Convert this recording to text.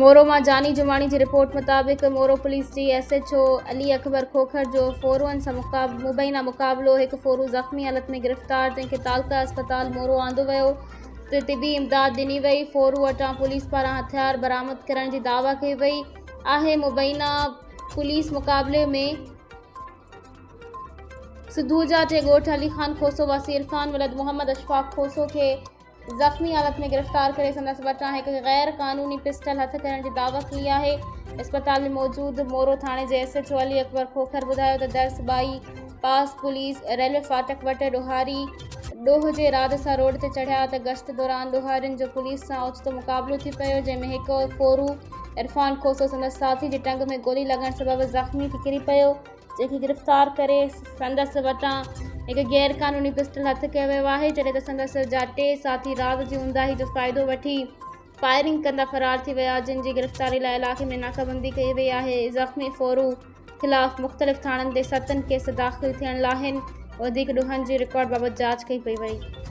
مورو مان جاني جماڻي جي رپورٽ مطابق مورو پوليس جي S H O Ali Akbar Khokhar جو ڦورون سان مبينا مقابلو، هڪ ڦورو زخمي حالت ۾ گرفتار، جنهن کي تعلقه اسپتال مورو آندو ويو جتي طبي امداد ڏني وئي، ڦورو وٽان پوليس پاران هٿيار برآمد ڪرڻ جي دعويٰ ڪئي وئي آهي، مبينا پوليس مقابلي ۾ سڌوجا جي ڳوٺ علي خان کوسو واسي عرفان ولد محمد اشفاق کوسو کي زخمي حالت ۾ گرفتار ڪري سندس وٽان هڪ غير قانوني پسٽل هٿ ڪرڻ جي دعويٰ ڪئي آهي. اسپتال ۾ موجود مورو ٿاڻي جي S H O Ali Akbar Khokhar ٻڌايو ته درس باء پاس پوليس ريلوي ڦاٽڪ وٽ ڏوهاري ڏوهه جي ارادي سان روڊ تي چڙهيا ته گشت دوران ڏوهارين جو پوليس سان اوچتو مقابلو ٿي پيو جنهن ۾ هڪ ڦورو عرفان کوسو سندس ساٿي جي ٽنگ ۾ گولي لڳڻ سبب زخمي ٿي ڪري پيو. جنهن کي گرفتار ڪري سندس وٽان هڪ غير قانوني پسٽل هٿ ڪيو ويو آهي جڏهن ته سندس جا ٽي ساٿي رات جي اونداهي جو فائدو وٺي فائرنگ ڪندا فرار ٿي ويا جن جي گرفتاري لاء علائقي ۾ ناڪابندي ڪئي وئي آهي زخمي ڦورو خلاف مختلف ٿاڻن تي ستن ڪيس داخل ٿيڻ آهن وڌيڪ ڏوهن جي رڪارڊ بابت جاچ ڪئي پئي وئي.